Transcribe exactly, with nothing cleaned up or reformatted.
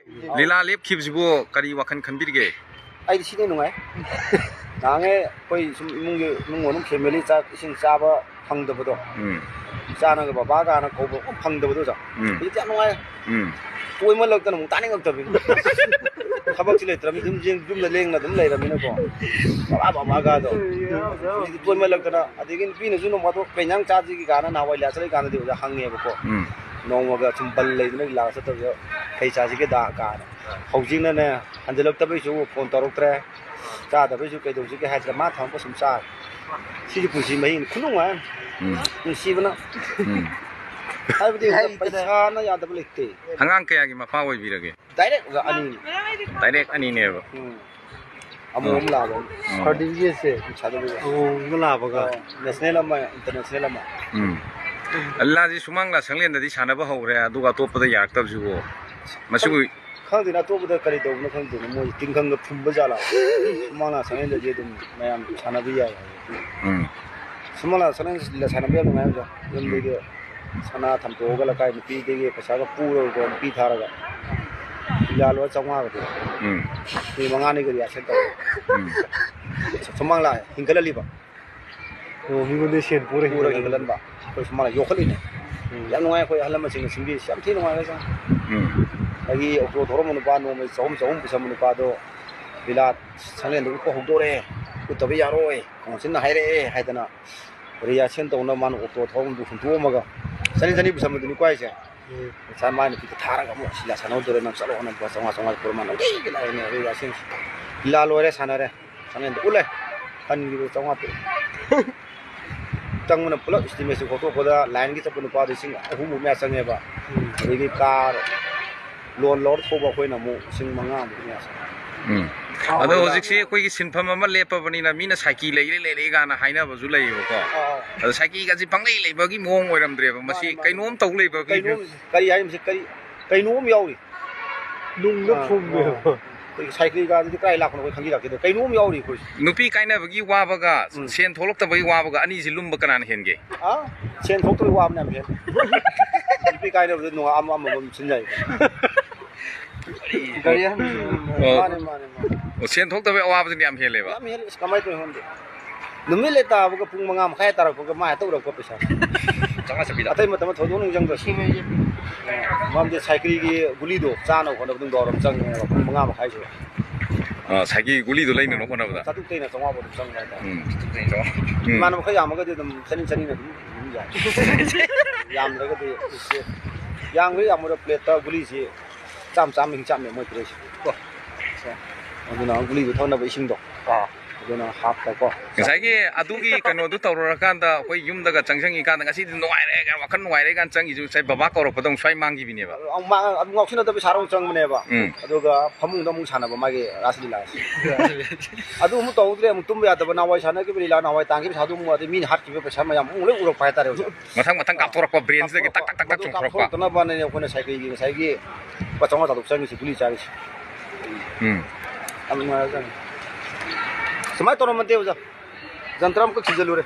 ꯂꯤꯂꯥ ꯂꯦꯞꯈꯤꯕꯁꯤꯕꯨ ꯀꯔꯤ ꯋꯥꯈꯜ ꯈꯟꯕꯤꯔꯤꯒꯦ? ꯑꯩꯗꯤ ꯁꯤꯅ ꯅꯨꯡꯉꯥꯏ꯫ ꯅꯍꯥꯟꯉꯩ ꯑꯩꯈꯣꯏ ꯁꯨꯝ ꯏꯃꯨꯡꯒꯤ, ꯏꯃꯨꯡ ꯃꯅꯨꯡ family ꯆꯥꯛ ꯏꯁꯤꯡ ꯆꯥꯕ ꯐꯪꯗꯕꯗꯣ, ꯎꯝ꯫ ꯆꯥꯅꯒ ꯕꯕꯥ ꯀꯥꯅ ꯀꯧꯕ ꯑꯃ ꯐꯪꯗꯕꯗꯣ, ꯑꯣꯖꯥ꯫ ꯎꯝ꯫ ꯍꯧꯖꯤꯛꯇꯤ ꯌꯥꯝ ꯅꯨꯡꯉꯥꯏ꯫ ꯎꯝ꯫ ꯇꯣꯏꯃꯜꯂꯛꯇꯅ ꯑꯃꯨꯛ ꯇꯥꯅꯤꯡꯉꯛꯇꯕꯤꯅꯤ꯫ ꯊꯕꯛꯁꯤ ꯂꯩꯇ꯭ꯔꯕꯅꯤ, ꯑꯗꯨꯝ ꯌꯨꯝ-, ꯌꯨꯝꯗ ꯂꯦꯡꯅ ꯑꯗꯨꯝ ꯂꯩꯔꯕꯅꯤꯅꯀꯣ꯫ ꯕꯕꯥ, ꯕꯕꯥ ꯀꯥꯗꯣ꯫ ꯍꯧꯖꯤꯛꯇꯤ ꯇꯣꯏꯃꯜꯂꯛꯇꯅ, ꯑꯗꯒꯤ ꯅꯨꯄꯤꯅꯁꯨ ꯅꯣꯡ ꯐꯥꯗꯣꯛ "ꯀꯩ ꯏꯟꯖꯥꯡ ꯆꯥꯁꯤꯒꯦ?" ꯀꯥꯏꯅ ꯅꯍꯥꯟꯋꯥꯏ ꯂꯤꯂꯥ ꯆꯠꯂꯤꯀꯥꯟꯗꯗꯤ ꯑꯣꯖꯥ ꯍꯪꯉꯦꯕꯀꯣ꯫ ꯎꯝ꯫ ꯅꯣꯡꯃꯒ ꯁꯨꯝ ꯕꯟ ꯂꯩꯗꯅ ꯂꯤꯂꯥ ꯆꯠꯇꯕꯗ "ꯀꯩ ꯆꯥꯁꯤꯒꯦꯗ?" ꯀꯥꯏꯅ꯫ ꯍꯧꯖꯤꯛꯅꯅꯦ, ꯍꯟꯖꯤꯜꯂꯛꯇꯕꯩꯁꯨ phone ꯇꯧꯔꯛꯇ꯭ꯔꯦ, ꯆꯥꯗꯕꯩꯁꯨ ꯀꯩꯗꯧꯁꯤꯒꯦ ꯍꯥꯏꯗꯅ ꯃꯥ ꯊꯝꯃꯛꯄ ꯁꯨꯝ ꯆꯥꯔꯦ꯫ ꯁꯤꯗꯤ ꯄꯨꯟꯁꯤ ꯃꯍꯤꯡ ꯈꯨꯅꯨꯡꯉꯥꯏ ꯑꯃ꯫ ꯎꯝ꯫ ꯅꯨꯡꯁꯤꯕꯅ꯫ ꯎꯝ꯫ ꯍꯥꯏꯕꯗꯤ ꯍꯩꯇ꯭ꯔꯦ꯫ ꯄꯩꯁꯥꯅ ꯌꯥꯗꯕ ꯂꯩꯇꯦ꯫ ꯑꯉꯥꯡ ꯀꯌꯥꯒꯤ ꯃꯄꯥ ꯑꯣꯏꯕꯤꯔꯒꯦ? Direct ꯑꯣꯖꯥ ꯑꯅꯤꯅꯤ꯫ Direct ꯑꯅꯤꯅꯦꯕ꯫ ꯎꯝ꯫ ꯑꯃꯣꯝ ꯑꯃ ꯂꯥꯕ ꯑꯃ꯫ ꯎꯝ꯫ Certificate ꯁꯦ꯫ Certificate꯫ ꯑꯃꯣꯝꯒ ꯂꯥꯕꯒ꯫ ꯑꯣ, national ꯑꯃ, international ꯑꯃ꯫ ꯎꯝ꯫ ꯂꯤꯂꯥꯁꯤ ꯁꯨꯃꯥꯡ ꯂꯥ ꯁꯪꯂꯦꯟꯗꯗꯤ ꯁꯥꯟꯅꯕ ꯍꯧꯈ꯭ꯔꯦ, ꯑꯗꯨꯒ ꯑꯇꯣꯞꯄꯗ ꯌꯥꯔꯛꯇꯕꯁꯤꯕꯨ? ꯃꯁꯤꯕꯨ ꯈꯪꯗꯦꯅꯦ, ꯑꯇꯣꯞꯄꯗ ꯀꯔꯤ ꯇꯧꯕꯅꯣ ꯈꯪꯗꯦꯅꯦ, ꯃꯣꯏ ꯇꯤꯡꯈꯪꯒ ꯐꯨꯝꯕ ꯖꯥꯠꯂꯥ? ꯁꯨꯃꯥꯡ ꯂꯥ ꯁꯪꯂꯦꯟꯗꯗꯤ ꯑꯗꯨꯝ ꯃꯌꯥꯝ ꯁꯥꯟꯅꯕ ꯌꯥꯏ ꯍꯥꯏꯌꯦ꯫ ꯎꯝ꯫ ꯁꯨꯃꯥꯡ ꯂꯥ ꯁꯪꯂꯦꯟ ꯁꯥꯟꯅꯕ ꯌꯥꯝ ꯅꯨꯡꯉꯥꯏ ꯑꯣꯖꯥ꯫ ꯎꯝ꯫ ꯌꯨꯝꯗꯒꯤ ꯁꯅꯥ ꯊꯝꯗꯣꯛꯑꯒ ꯂꯩꯀꯥꯏ ꯅꯨꯄꯤꯗꯒꯤ ꯄꯩꯁꯥꯒ ꯄꯨꯔꯒꯀꯣ, ꯅꯨꯄꯤ ꯊꯥꯔꯒ ꯂꯤꯂꯥ ꯂꯣꯏꯔ ꯆꯥꯝꯃꯉꯥꯒ ꯄꯤ꯫ ꯎꯝ꯫ ꯃꯤ ꯃꯉꯥꯅꯤꯒ rehearsal ꯇꯧꯔꯦ꯫ ꯎꯝ꯫ ꯁꯨꯃꯥꯡ ꯂꯥ ꯍꯤꯡꯒꯠꯍꯜꯂꯤꯕ꯫ ꯑꯣ, ꯃꯤꯉꯣꯟꯗꯩ ꯁꯦꯟ ꯄꯨꯔ ꯄꯨꯔ ꯍꯤꯡꯒꯠꯍꯜꯂꯕ꯫ ꯍꯤꯡꯒꯠꯍꯟꯕ꯫ ꯑꯩꯈꯣꯏ ꯁꯨꯃꯥꯡ ꯂꯥ ꯌꯣꯛꯈꯠꯂꯤꯅꯦ꯫ ꯎꯝ꯫ ꯌꯥꯝ ꯅꯨꯡꯉꯥꯏ, ꯑꯩꯈꯣꯏ ꯑꯍꯜ ꯂꯃꯟꯁꯤꯡꯅ ꯁꯤꯟꯕꯤꯔꯤꯁꯤ ꯌꯥꯝ ꯊꯤ ꯅꯨꯡꯉꯥꯏꯈ꯭ꯔꯦ ꯁꯥꯔ꯫ ꯎꯝ꯫ ꯑꯩꯒꯤ ꯑꯣꯇꯣ ꯊꯧꯔꯝꯕ ꯅꯨꯄꯥ ꯅꯣꯡꯃꯩ ꯆꯍꯨꯝ ꯆꯍꯨꯝ ꯄꯨꯁꯟꯕ ꯅꯨꯄꯥꯗꯣ ꯂꯤꯂꯥ ꯁꯪꯂꯦꯟꯗ ꯎꯠꯄ ꯍꯧꯗꯣꯔꯦ, ꯎꯠꯇꯕ ꯌꯥꯔꯣꯏ, ꯀꯥꯎꯟꯁꯤꯜꯅ ꯍꯥꯏꯔꯛꯑꯦ ꯍꯥꯏꯗꯅ rehearsal ꯇꯧꯅꯕ ꯃꯥꯅ ꯑꯣꯇꯣ ꯊꯧꯔꯝꯗꯨ ꯍꯨꯟꯗꯣꯛꯑꯝꯃꯒ ꯆꯅꯤ ꯆꯅꯤ ꯄꯨꯁꯟꯕꯗꯨꯅꯤꯀꯣ ꯍꯥꯏꯁꯦ꯫ ꯎꯝ꯫ ꯄꯩꯁꯥ ꯃꯥꯏ ꯅꯨꯄꯤꯗ ꯊꯥꯔꯒ ꯑꯃꯨꯛ ꯁꯤꯂꯥ ꯁꯥꯟꯅꯧꯗꯣꯔꯦ, ꯅꯪ ꯆꯠꯂꯣ ꯍꯥꯏꯅ ꯂꯨꯄꯥ ꯆꯥꯝꯃꯉꯥ, ꯆꯥꯝꯃꯉꯥ ꯄꯨꯔ ꯃꯥꯅ ꯅꯨꯡꯇꯤꯒꯤ ꯂꯥꯛꯑꯦꯅꯦ ꯑꯩꯈꯣꯏ ꯌꯥꯁꯦꯡꯁꯦ꯫ ꯂꯤꯂꯥ ꯂꯣꯏꯔꯦ, ꯁꯥꯟꯅꯔꯦ꯫ ꯁꯪꯂꯦꯟꯗ ꯎꯠꯂꯦ꯫ ꯍꯟꯈꯤꯕꯗ ꯆꯥꯝꯃꯉꯥ ꯄꯤꯔꯛꯑꯦ꯫ ꯆꯪꯕꯅ ꯄꯨꯂꯞ estimate ꯁꯦ ꯈꯣꯠꯇꯣꯛꯄꯗ line ꯒꯤ ꯆꯠꯄ ꯅꯨꯄꯥꯗꯣ ꯂꯤꯁꯤꯡ ꯑꯍꯨꯝꯃꯨꯛ ꯃꯌꯥ ꯆꯪꯉꯦꯕ꯫ ꯎꯝ꯫ ꯑꯗꯒꯤ car loan ꯂꯧꯔ ꯊꯧꯕ ꯑꯩꯈꯣꯏꯅ ꯑꯃꯨꯛ ꯂꯤꯁꯤꯡ ꯃꯉꯥꯃꯨꯛ ꯃꯌꯥ ꯆꯪꯉꯦ꯫ ꯎꯝ꯫ ꯑꯗꯣ ꯍꯧꯖꯤꯛꯁꯤ ꯑꯩꯈꯣꯏꯒꯤ ꯁꯤꯟꯐꯝ ꯑꯃ ꯂꯦꯞꯄꯕꯅꯤꯅ ꯃꯤꯅ ꯁꯥꯏꯀꯤ ꯂꯩꯔꯦ ꯂꯩꯔꯦ ꯀꯥꯏꯅ ꯍꯥꯏꯅꯕꯁꯨ ꯂꯩꯌꯦꯕꯀꯣ꯫ ꯑꯥ, ꯑꯥ꯫ ꯑꯗꯣ ꯁꯥꯏꯀꯤꯒꯁꯤ ꯄꯪꯂꯩ ꯂꯩꯕꯒꯤ ꯃꯑꯣꯡ ꯑꯣꯏꯔꯝꯗ꯭ꯔꯦꯕ꯫ ꯃꯁꯤ ꯃꯥꯅꯤ, ꯃꯥꯅꯤ꯫ ꯀꯩꯅꯣꯝ ꯇꯧ ꯂꯩꯕꯒꯤ ꯀꯩꯅꯣꯝ, ꯀꯔꯤ ꯍꯥꯏꯅꯤ ꯃꯁꯤ? ꯀꯔꯤ, ꯀꯩꯅꯣꯝ ꯌꯥꯎꯔꯤ꯫ ꯅꯨꯡꯗ ꯑꯥ, ꯐꯨꯝꯃꯦꯕ꯫ ꯑꯥ꯫ ꯑꯩꯈꯣꯏꯒꯤ ꯁꯥꯏꯀꯜ ꯒꯥꯔꯤꯗꯤ ꯀꯗꯥꯏ ꯂꯥꯛꯄꯅꯣ ꯑꯩꯈꯣꯏ ꯈꯪꯖꯤꯜꯂꯛꯀꯦ꯫ ꯀꯩꯅꯣꯝ ꯌꯥꯎꯔꯤ ꯑꯩꯈꯣꯏꯁꯦ꯫ ꯅꯨꯄꯤ ꯀꯥꯏꯅꯕꯒꯤ ꯋꯥꯕꯒ ꯎꯝ꯫ ꯁꯦꯟ ꯊꯣꯛꯂꯛꯇꯕꯒꯤ ꯋꯥꯕꯒ ꯑꯅꯤꯁꯤ ꯂꯨꯝꯕ ꯀꯅꯥꯅ ꯍꯦꯟꯒꯦ? ꯑꯥ? ꯁꯦꯟ ꯊꯣꯛꯇꯕꯒꯤ ꯋꯥꯕꯅ ꯌꯥꯝ ꯍꯦꯜꯂꯤ꯫ ꯅꯨꯄꯤ ꯀꯥꯏꯅꯕꯗ ꯅꯨꯡꯉꯥ-, ꯑꯃ ꯑꯃꯃꯝ ꯁꯤꯟ ꯌꯥꯏ꯫ ꯒꯥꯔꯤ ꯑꯍꯟꯕꯁꯨ꯫ ꯑꯣ꯫ ꯃꯥꯅꯦ, ꯃꯥꯅꯦ, ꯃꯥꯅꯦ꯫ ꯑꯣ, ꯁꯦꯟ ꯊꯣꯛꯇꯕꯩ ꯑꯋꯥꯕꯁꯤꯗꯤ ꯌꯥꯝ ꯍꯦꯜꯂꯦꯕ꯫ ꯌꯥꯝ ꯍꯦꯜꯂꯦ꯫ ꯑꯁ, ꯀꯃꯥꯏꯅ ꯇꯧꯔꯤꯅꯣ ꯈꯪꯗꯦ꯫ ꯅꯨꯃꯤꯠ ꯂꯩ ꯇꯥꯕꯒ ꯄꯨꯡ ꯃꯉꯥ ꯃꯈꯥꯏ ꯇꯥꯔꯛꯄꯒ ꯃꯥ ꯍꯦꯛꯇ ꯎꯔꯛꯄ ꯄꯩꯁꯥ꯫ ꯆꯥꯝꯃꯉꯥ ꯆꯠꯄꯤꯗ꯫ ꯑꯇꯩ ꯃꯇꯝꯗ ꯊꯣꯏꯗꯣꯛꯅ ꯅꯤꯡꯁꯤꯡꯗ꯭ꯔꯁꯨ꯫ ꯃꯔꯝꯗꯤ ꯁꯥꯏꯀ꯭ꯔꯤꯒꯤ ꯒꯨꯂꯤꯗꯣ ꯆꯥꯅꯕ ꯍꯣꯠꯅꯕꯗ ꯅꯨꯡꯗꯥꯡ ꯋꯥꯏꯔꯝ ꯆꯪꯉꯦꯕ, ꯄꯨꯡ ꯃꯉꯥ ꯃꯈꯥꯏ ꯁꯨꯔꯦ꯫ ꯑ, ꯁꯥꯏꯀ꯭ꯔꯤꯒꯤ ꯒꯨꯂꯤꯗꯣ ꯂꯩꯅꯅꯕ ꯍꯣꯠꯅꯕꯗ꯫ ꯆꯥꯇ꯭ꯔꯨꯛꯇꯩꯅ ꯆꯥꯝꯃꯉꯥ ꯐꯥꯎ ꯑꯗꯨꯝ ꯆꯪꯉꯦ ꯍꯥꯏꯇꯥꯔꯦ꯫ ꯎꯝ꯫ ꯎꯝ꯫ ꯏꯃꯥꯟꯅꯕ ꯈꯔ ꯌꯥꯝꯃꯒꯗꯤ ꯑꯗꯨꯝ ꯆꯅꯤ, ꯆꯅꯤꯅ ꯑꯗꯨꯝ, ꯑꯗꯨꯝ ꯌꯥꯏ꯫ ꯌꯥꯝꯗ꯭ꯔꯒꯗꯤ ꯏꯁ, ꯌꯥꯝꯈ꯭ꯔꯦ ꯌꯥꯝꯃꯨꯔꯦ ꯄ꯭ꯂꯦꯠꯇ ꯒꯨꯂꯤꯁꯤ ꯆꯥꯝ ꯆꯥꯝꯃ ꯍꯤꯡꯆꯥꯞꯅꯦ ꯃꯣꯏ ꯄꯤꯔꯛꯏꯁꯦ꯫ ꯑꯗꯨꯅ ꯒꯨꯂꯤꯗꯨ ꯊꯛꯅꯕ ꯏꯁꯤꯡꯗꯣ꯫ ꯑꯥ꯫ ꯑꯗꯨꯅ ꯍꯥꯞꯄꯀꯣ꯫ ꯉꯁꯥꯏꯒꯤ ꯑꯗꯨꯒꯤ ꯀꯩꯅꯣꯗꯨ ꯇꯧꯔꯨꯔꯀꯥꯟꯗ ꯑꯩꯈꯣꯏ ꯌꯨꯝꯗꯒ ꯆꯪꯁꯤꯟꯈꯤꯀꯥꯟꯗ ꯉꯁꯤꯗꯤ ꯅꯨꯡꯉꯥꯏꯔꯦ ꯀꯥꯏꯅ, ꯋꯥꯈꯜ ꯅꯨꯡꯉꯥꯏꯔꯦ ꯀꯥꯏꯅ ꯆꯪꯉꯤꯁꯨ ꯉꯁꯥꯏ ꯕꯕꯥ ꯀꯧꯔꯛꯄꯗ ꯑꯃꯨꯛ ꯁ꯭ꯋꯥꯏ ꯃꯥꯡꯈꯤꯕꯤꯅꯦꯕ꯫ ꯑꯃꯨꯛ ꯃꯥ-, ꯑꯃꯨꯛ ꯉꯥꯎꯁꯤꯟꯅꯗꯕ ꯁꯥꯔ ꯑꯃꯨꯛ ꯆꯪꯕꯅꯦꯕ꯫ ꯎꯝ꯫ ꯑꯗꯨꯒ ꯐꯃꯨꯡꯗ ꯑꯃꯨꯛ ꯁꯥꯟꯅꯕ ꯃꯥꯒꯤ ꯔꯥꯁ ꯂꯤꯂꯥꯁꯦ꯫ ꯑꯗꯨ ꯑꯃꯨꯛ ꯇꯧꯍꯧꯗ꯭ꯔꯦ, ꯑꯃꯨꯛ ꯇꯨꯝꯕ ꯌꯥꯗꯕ, ꯅꯍꯥꯟꯋꯥꯏ ꯁꯥꯟꯅꯈꯤꯕ ꯂꯤꯂꯥ, ꯅꯍꯥꯟꯋꯥꯏ ꯇꯥꯟꯈꯤꯕ ꯄꯩꯁꯥꯗꯨ ꯑꯃꯨꯛ, ꯑꯗꯩ ꯃꯤꯅ ꯍꯥꯠꯈꯤꯕ ꯄꯩꯁꯥ ꯃꯌꯥꯝ ꯑꯃꯨꯛ ꯂꯣꯏ ꯎꯔꯛꯄ ꯍꯥꯏꯇꯥꯔꯦ ꯍꯧꯖꯤꯛ꯫ ꯃꯊꯪ ꯃꯊꯪ ꯀꯥꯞꯊꯣꯔꯛꯄ ꯕ꯭ꯔꯦꯟꯁꯤꯗꯒꯤ ꯇꯛ ꯇꯛ ꯇꯛ ꯇꯛ ꯃꯗꯨ ꯆꯣꯡꯊꯣꯔꯛꯄ꯫ ꯀꯥꯞꯊꯣꯔꯛꯇꯅꯕꯅꯦ ꯑꯩꯈꯣꯏꯅ ꯁꯥꯏꯀ꯭ꯔꯤꯒꯤ ꯉꯁꯥꯏꯒꯤ ꯂꯨꯄꯥ ꯆꯥꯝꯃꯉꯥ ꯆꯥꯇ꯭ꯔꯨꯛ ꯆꯪꯉꯤꯁꯦ ꯒꯨꯂꯤ ꯆꯥꯔꯤꯁꯦ꯫ ꯎꯝ꯫ ꯌꯥꯝ ꯅꯨꯡꯉꯥꯏꯔꯖꯥꯠꯅꯤ꯫ ꯁꯨꯃꯥꯏꯅ ꯇꯧꯔꯝꯃꯗꯤ ꯑꯣꯖꯥ, ꯖꯟꯇ꯭ꯔ ꯑꯃꯈꯛ ꯊꯤꯖꯤꯜꯂꯨꯔꯦ꯫